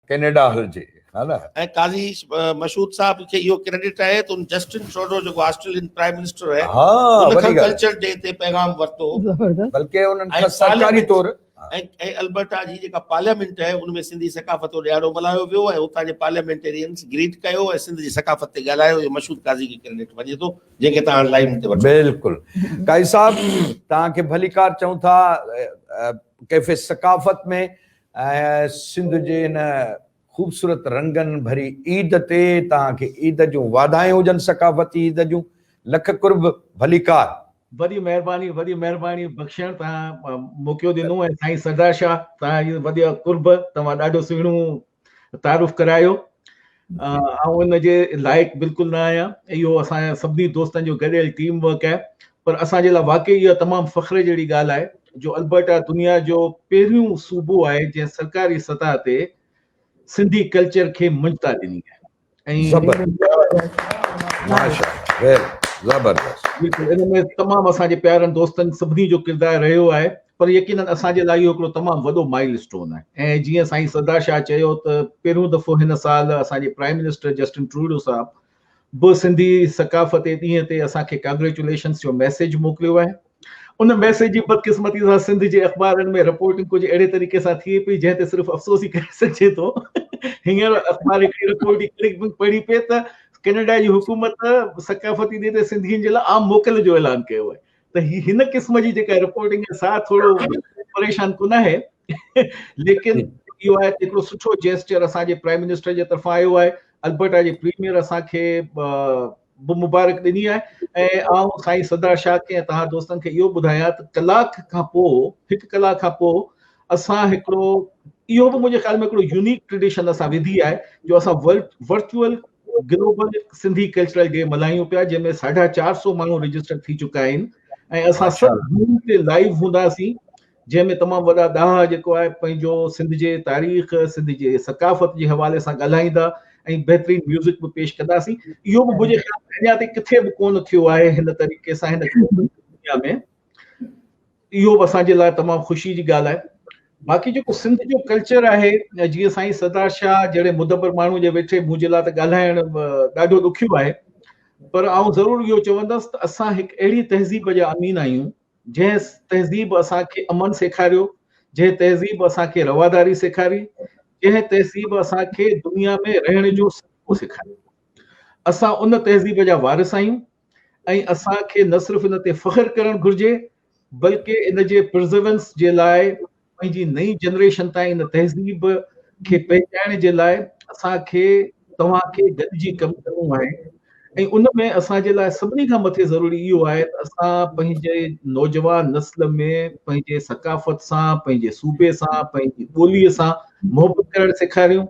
Canada هلجي ها نه. ۽ قاضي مشهود صاحب کي اهو ڪريڊٽ آهي ته ان جسٽن ٽروڊو جيڪو آسٽريلين پرائم منسٽر آهي ها ان وڏي کان ڳالهه ڪلچر ڊي تي پيغام ورتو زبردست بلڪه انهن ۽ کان سرڪاري پارليامينٽ طور ۽ ۽ البرٽا جي جيڪا پارليامينٽ آهي ان ۾ سنڌي ثقافت جو ڏهاڙو ملهايو ويو ۽ اتان جي پارليامينٽيرينز گريٽ ڪيو ۽ سنڌ جي ثقافت تي ڳالهايو اهو مشهود قاضي کي ڪريڊٽ وڃي ٿو جنهن کي توهان لائين تي وٺو. بلڪل قاضي صاحب توهان کي ڀليڪار چئون ٿا ڪيفي ثقافت ۾ ۽ سنڌ جي هن خوبصورت رنگن ڀري عيد تي توهان کي عيد جون واڌايون هجن ثقافتي عيد جون لک قرب ڀليڪار. وڏي مهرباني وڏي مهرباني بخشڻ توهان موقعو ڏنو ۽ سائين سردار شاهه توهان جي وڏي قرب توهان ڏاڍو سهڻو تعارف ڪرايو آئون ان جي لائق بلڪل نه آهيان اهو اسان جا سڀني دوستن جو گڏيل ٽيم ورڪ آهي پر اسان جي لاء واقعي اها تمام فخر جهڙي ڳالهه آهي جو البرٽا دنيا جو پهريون صوبو آهي جنهن سرڪاري سطح تي سنڌي ڪلچر کي مڃتا ڏني آهي زبردست ان ۾ تمام اسان جي پيارن دوستن سڀني جو ڪردار رهيو آهي پر يقينن اسان جي لاء اهو هڪڙو تمام وڏو مائل اسٽون آهي ۽ جيئن سائين سردار شاهه چيو ته پهريون دفعو هن سال اسان جي پرائم منسٽر جسٽن ٽروڊو صاحب به سنڌي ثقافتي ڏينهن تي اسان کي ڪانگريچوليشنس جو ميسيج موڪليو آهي ان ميسيج جي بدقسمتي سان سنڌ جي اخبارن ۾ رپورٽنگ ڪجهه اهڙي طريقي سان ٿئي پئي جنهن تي صرف افسوس ئي ڪري سگهجي ٿو. هينئر اخبار هڪڙي رپورٽ ئي پڙهي پئي ته ڪينيڊا جي حڪومت ثقافتي ڏينهن تي سنڌين جي لاء عام موڪل جو اعلان ڪيو آهي ته هي هن قسم جي جيڪا رپورٽنگ آهي سا ٿورو پريشان ڪن آهي ليڪن اهو آهي ته هڪڙو سٺو جيسچر اسان جي پرائم منسٽر جي طرفان آيو آهي البرٽا جي پريميئر اسان کي به مبارڪ ڏني آهي ۽ آئون سائين صدر شاهه کي ۽ توهان دوستن کي اهو ٻڌايان ته ڪلاڪ کان پوء هڪ ڪلاڪ کان پوء اسان هڪڙو اهو به منهنجي خيال ۾ هڪڙو يونيڪ ٽريڊيشن اسان وڌي آهي جو اسان virtual global Sindhi cultural day ملهايون پيا جنهن ۾ ساڍا چار سو ماڻهو رجسٽر ٿي چڪا آهن ۽ اسان سڀ زوم تي لائيو هونداسين جنهن ۾ تمام وڏا ڏاها جيڪو آهي پنهنجو سنڌ جي تاريخ سنڌ جي ثقافت جي حوالي سان ڳالهائيندا ۽ بهترين ميوزڪ به پيش ڪنداسين اهو به منهنجي خيال ۾ اڃا تائين ڪٿي به ڪونه ٿيو آهي هن طريقي سان هن دنيا ۾ اهو به اسان جي لاء تمام خوشي جي ڳالهه آهي باقي جيڪو سنڌ جو ڪلچر آهي جيئن سائين سردار شاهه جهڙي مدبر ماڻهو جي ويٺي منهنجي لاء ته ڳالهائڻ ڏاڍو ڏکيو آهي پر آئون ضرور اهو چوندس ته اسان هڪ اهڙي تهذيب جا امين آهيون جنهن تهذيب اسان کي امن سيکاريو، جنهن تهذيب اسان کي رواداري سيکاري، جنهن تهذيب اسان کي دنيا ۾ رهڻ جو سليقو سيکاريو. اسان ان تهذيب جا وارث آهيون ۽ اسان کي نه صرف ان تي فخر ڪرڻ گهرجي بلڪه ان جي پرزرونس جي لاء پنهنجي نئين جنريشن تائين ان تهذيب کي پهچائڻ جي لاء اسان کي توهان کي گڏجي ڪم ڪرڻو آهي ۽ ان ۾ اسان جي لاء سڀني کان مٿي ضروري اهو آهي ته اسان پنهنجي نوجوان نسل ۾ پنهنجي ثقافت سان پنهنجي صوبي سان پنهنجي ٻولي سان محبت ڪرڻ سيکاريون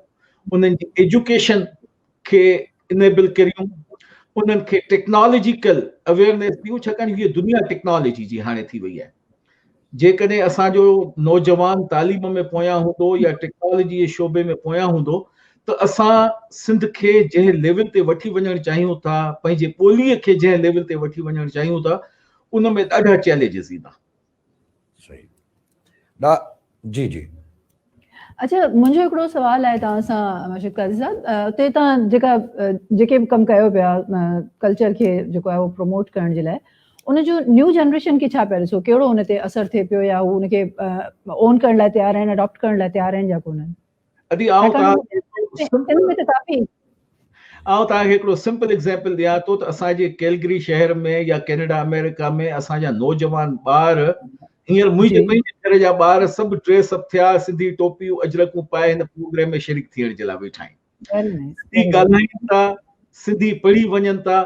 انهن جي ايجوڪيشن کي انيبل ڪريون انهن کي ٽيڪنالاجيڪل اويئرنيس ڏيون ڇاڪاڻ هي دنيا ٽيڪنالاجي جي هاڻي ٿي وئي آهي جيڪڏهن اسان جو نوجوان تعليم ۾ پويان هوندو يا ٽيڪنالاجي جي شعبي ۾ پويان هوندو ته اسان سنڌ کي جنهن ليول تي وٺي وڃڻ چاهيون ٿا پنهنجي ٻوليء کي جنهن ليول تي وٺي وڃڻ چاهيون ٿا ان ۾ ڏاڍا چئلينجز ايندا صحيح دا جي جي. اڇا منهنجو هڪڙو سوال آهي توهان سان مرشد قاضي صاحب اتي توهان جيڪا جيڪي به ڪم ڪيو پيا ڪلچر کي جيڪو آهي اهو پروموٽ ڪرڻ جي لاء ان جو نيو جنريشن کي ڇا پيا ڏسو ڪهڙو ان تي اثر ٿئي پيو يا هو ان کي اون ڪرڻ لاء تيار آهن اڊاپٽ ڪرڻ لاء تيار آهن يا ڪونهن ادي آئون توهان آئون توهان کي هڪڙو سمپل ايگزامپل ڏيان ٿو ته اسان جي ڪيلگري شهر ۾ يا ڪينيڊا آمريڪا ۾ اسان جا نوجوان ٻار هينئر منهنجي پنهنجي گهر جا ٻار سڀ ڊريس اپ ٿيا سنڌي ٽوپيون اجرڪون پائي هن پروگرام ۾ شريڪ ٿيڻ جي لاء ويٺا آهن سنڌي ڳالهائين ٿا سنڌي پڙهي وڃن ٿا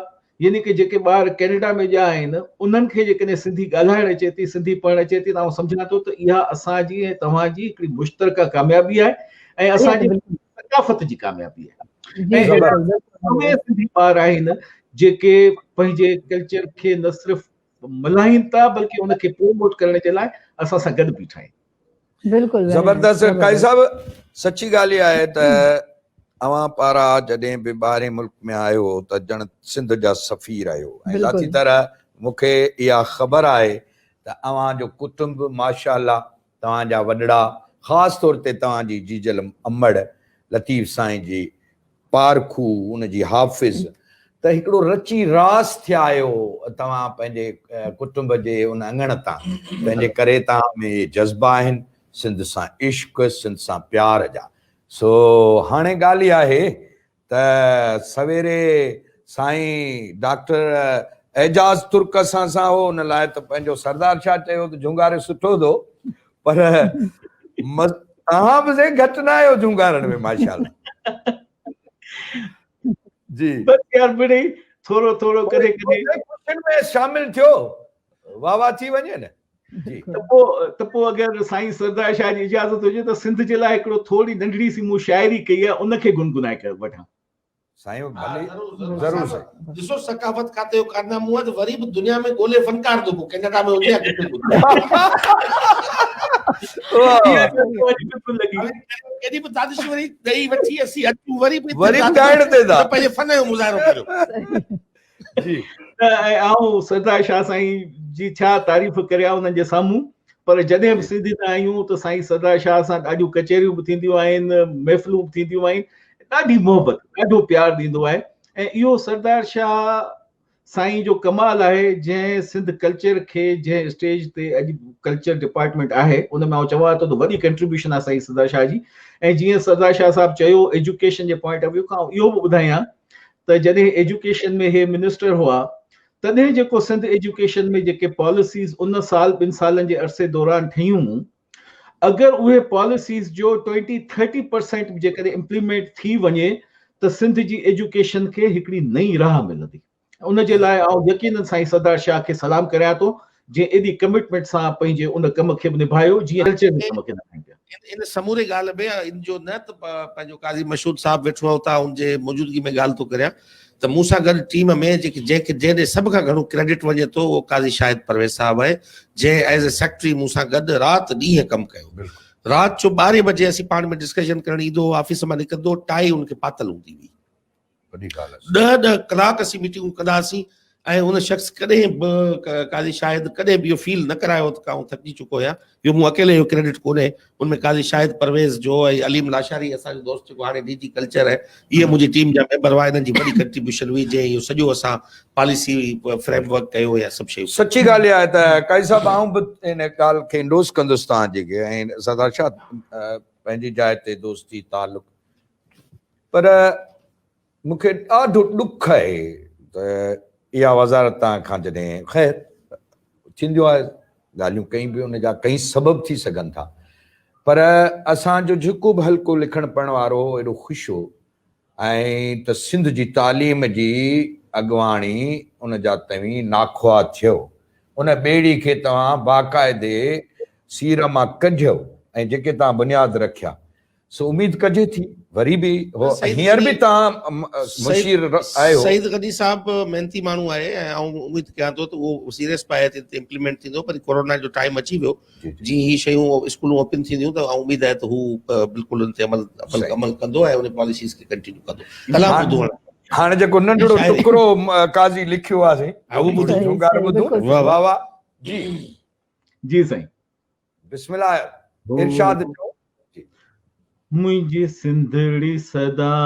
يعني ڪه جيڪي ٻار ڪينيڊا ۾ ڄا آهن انهن کي جيڪڏهن سنڌي ڳالهائڻ اچي ٿي سنڌي پڙهڻ اچي ٿي ته آئون سمجهان ٿو ته اها اسان جي ۽ توهان جي هڪڙي مشترڪه ڪاميابي آهي ۽ اسان جي ثقافت جي ڪاميابي آهي ۽ اهڙا سنڌي ٻار آهن جيڪي پنهنجي ڪلچر کي نه صرف ملهائين ٿا بلڪه ان کي پروموٽ ڪرڻ جي لاء اسان سان گڏ بيٺا آهن. بلڪل زبردست قاضي صاحب سچي ڳالهه اها آهي ته اوهان پارا جڏهن به ٻاهرين ملڪ ۾ آيو ته ڄڻ سنڌ جا سفير آهيو ۽ ذاتي طرح مون کي اها خبر آهي ته اوهان جو ڪٽنب ماشاء الله توهان جا وڏڙا خاص طور تي توهان جي جيجل امڙ لطيف سائين جي پارکو ان جي حافظ ته هڪڙو رچي راس ٿيا آهيو توهان پنهنجي ڪٽنب جي ان اڱڻ تان تنهن جي ڪري توهان ۾ اهي جذبا آهن سنڌ سان عشق سنڌ سان پيار جا سو هاڻي ڳالهه اها آهي ته سويري سائين ڊاڪٽر اعجاز ترڪ اسان سان هو ان لاء ته پنهنجو سردار شاهه چيو ته جهونگاري سٺو ٿو پر توهان به سائين گهٽ نه آهيو جهونگارڻ ۾ ماشاءالله جي بس يار مڙئي ٿورو ٿورو ڪري ڪري خوشين ۾ شامل ٿيو واهه واهه ٿي وڃي نه جي ته پوء اگر سائين سردار شاهه جي اجازت هجي ته سنڌ جي لاء هڪڙو ٿوري ننڍڙي سي مون شاعري ڪئي آهي ان کي گنگنائي ڪري وٺان. سائين ڀلي ضرور سائين. ڏسو ثقافت کاتي جو ڪارنامو آهي ته وري به دنيا ۾ ڳولي فنڪار ٿو پوء ڪينيڊا ۾ هجي يا ڪٿي به هجي. ڪيڏي به دانشوري ڏئي وٺي اسين اچون وري به وري به ڳائڻ تي ٿا پنهنجي فن جو مظاهرو ڪريو. جي ته ۽ آئون سردار شاهه سائين جي ڇا تعريف ڪريان انهن جي سامهون پر جڏهن به سنڌ ايندا آهيون ته سائين سردار شاهه سان ڏاڍيون ڪچهريون به ٿينديون آهن محفلون به ٿينديون آهن ڏاڍي محبت ڏاڍو پيار ڏيندو آهي ۽ اهو سردار شاهه سائين جو ڪمال آهي جنهن سنڌ ڪلچر کي جنهن اسٽيج تي اڄ ڪلچر ڊپارٽمينٽ آهي ان ۾ آئون چوان ٿو ته وڏي ڪنٽريبيوشن آهي سائين سردار شاهه جي ۽ جيئن سردار شاهه صاحب چيو ايجوڪيشن جي پوائنٽ آف ويو کان اهو به ٻڌايان ته جڏهن ايجوڪيشن ۾ هي منسٽر هئا تڏهن جيڪو سنڌ ايجوڪيشن ۾ جيڪي پاليسيز ان سال ٻن سالن جي عرصي دوران ٺهيون اگر اهي پاليسيز جو ٽوئنٽي ٿرٽي پرسينٽ به جيڪڏهن امپليمينٽ ٿي وڃي ته سنڌ جي ايجوڪيشن کي هڪڙي نئين راهه ملندي ان جي لاء آئون يقينن سائين سردار شاهه کي سلام ڪريان ٿو جنهن ايڏي ڪمٽمينٽ سان پنهنجي ان ڪم کي به نڀايو جيئن ڪلچر جي ڪم کي نڀائين پيا. ان سموري ڳالهه ۾ ان جو نه ته پنهنجو قاضي مشهود صاحب ويٺو آهي اتان ان جي موجودگي ۾ ڳالهه ٿو ڪريان ته مون سان گڏ ٽيم ۾ جيڪي جنهن کي جنهن ڏي سڀ کان گهڻو ڪريڊٽ وڃي ٿو اهو قاضي شاهد پرويز صاحب آهي جنهن ايز اي سيڪريٽري مون سان گڏ رات ڏينهن ڪم ڪيو. رات جو ٻارهين بجي اسين پاڻ ۾ ڊسڪشن ڪرڻ ايندو هو آفيس مان نڪرندو هو ٽائي ان کي پاتل هوندي هئي. وڏي ڳالهه آهي. ڏهه ڏهه ڪلاڪ اسين ميٽنگون ڪندا هئاسين ۽ ان شخص ڪڏهن به قاضي شاهد ڪڏهن به اهو فيل نه ڪرايو ته آئون ٿڪجي چڪو آهيان. اهو مون اڪيلي جو ڪريڊٽ ڪونهي، ان ۾ قاضي شاهد پرويز جو ۽ عليم لاشاري اسان جو دوست جيڪو هاڻي ڊي جي ڪلچر آهي، اهي منهنجي ٽيم جا ميمبر هئا، انهن جي وڏي ڪنٽريبيوشن هئي جنهن اهو سڄو اسان پاليسي فريم ورڪ ڪيو يا سڀ شيون. سچي ڳالهه اها آهي ته قاضي صاحب آئون به ان ڳالهه کي انڊوس ڪندس توهان جي کي ۽ سردار شاهه پنهنجي جاء تي دوستي تعلق پر مون کي ڏاڍو ڏک آهي ته اها وزارت توهان کان جڏهن خير ٿينديون آهي ڳالهيون ڪئين به ان جا ڪئين سبب ٿي سگهن ٿا پر اسان جو جيڪو به حلقو لکڻ پڙهڻ وارو هو ايڏو خوش هو ۽ ته سنڌ جي تعليم جي اڳواڻي ان جا توهين ناخوا ٿيو ان ٻيڙي کي توهان باقاعدي سير مان ڪڍيو ۽ جيڪي توهان بنياد رکيا سو اميد ڪجي ٿي وري به هو هينئر به توهان مشير آهيو. سعيد غني صاحب محنتي ماڻهو آهي ۽ آئون اميد ڪيان ٿو ته اهو سيريس پائي تي امپليمينٽ ٿيندو پر ڪورونا جو ٽائيم اچي ويو جي هي شيون اسڪولون اوپن ٿينديون ته آئون اميد آهي ته هو بلڪل ان تي عمل عمل ڪندو ۽ ان پاليسيز کي ڪنٽينيو ڪندو. ڪلام ٻڌو هاڻي. هاڻي جيڪو ننڍڙو ٽڪرو قاضي لکيو آهي سائين اهو ٻڌو جهونگار ٻڌو واه واه جي جي سائين. بسم الله ارشاد چئو. منهنجي سنڌڙي سدا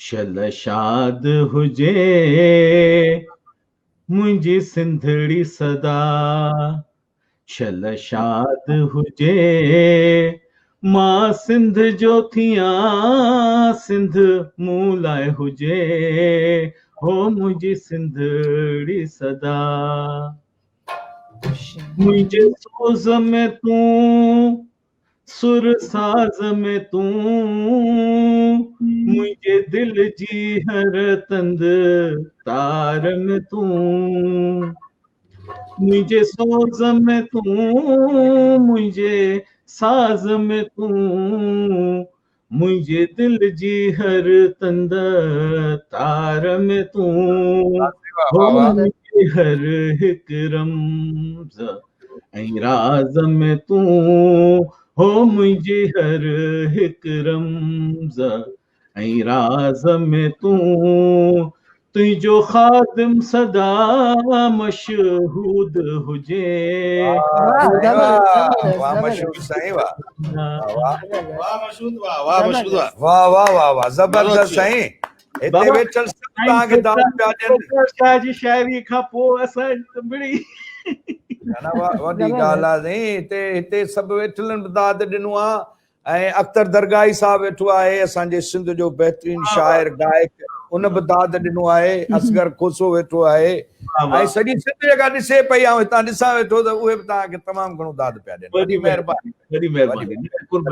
شل شاد هجي منهنجي سنڌڙي سدا شل شاد هجي مان سنڌ جو ٿيان سنڌ مون لاء هجي هو منهنجي سنڌڙي سدا منهنجي سوز ۾ تون سر ساز ۾ تون منهنجي دل جي هر تند تار ۾ تون منهنجي سوز ۾ تون منهنجي ساز ۾ تون منهنجي دل جي هر تند تار ۾ تون هو منهنجي هر هڪ رمز ۽ راز ۾ تون هو منهنجي هر هڪ رمز ۽ راز ۾ تون تنهنجو خادم سدا مشهود هجي. واه مشهود سائين واه واه واه مشهود واه واه مشهود واه واه واه واه واه زبردست سائين هتي ويٺل سڀ توهان کي داد پيا ڏين. شاهه جي شاعري کان پوء اسان مڙئي نه نه وڏي ڳالهه آهي سائين هتي هتي سڀ ويٺلن به داد ڏنو آهي ۽ اختر درگاهي صاحب ويٺو آهي اسان جي سنڌ جو بهترين شاعر گائڪ ان به داد ڏنو آهي اصغر کوسو ويٺو آهي ۽ سڄي سنڌ جيڪا ڏسي پئي آئون هتان ڏسان ويٺو ته اهي به توهان کي تمام گهڻو داد پيا ڏين وڏي مهرباني وڏي مهرباني قرب.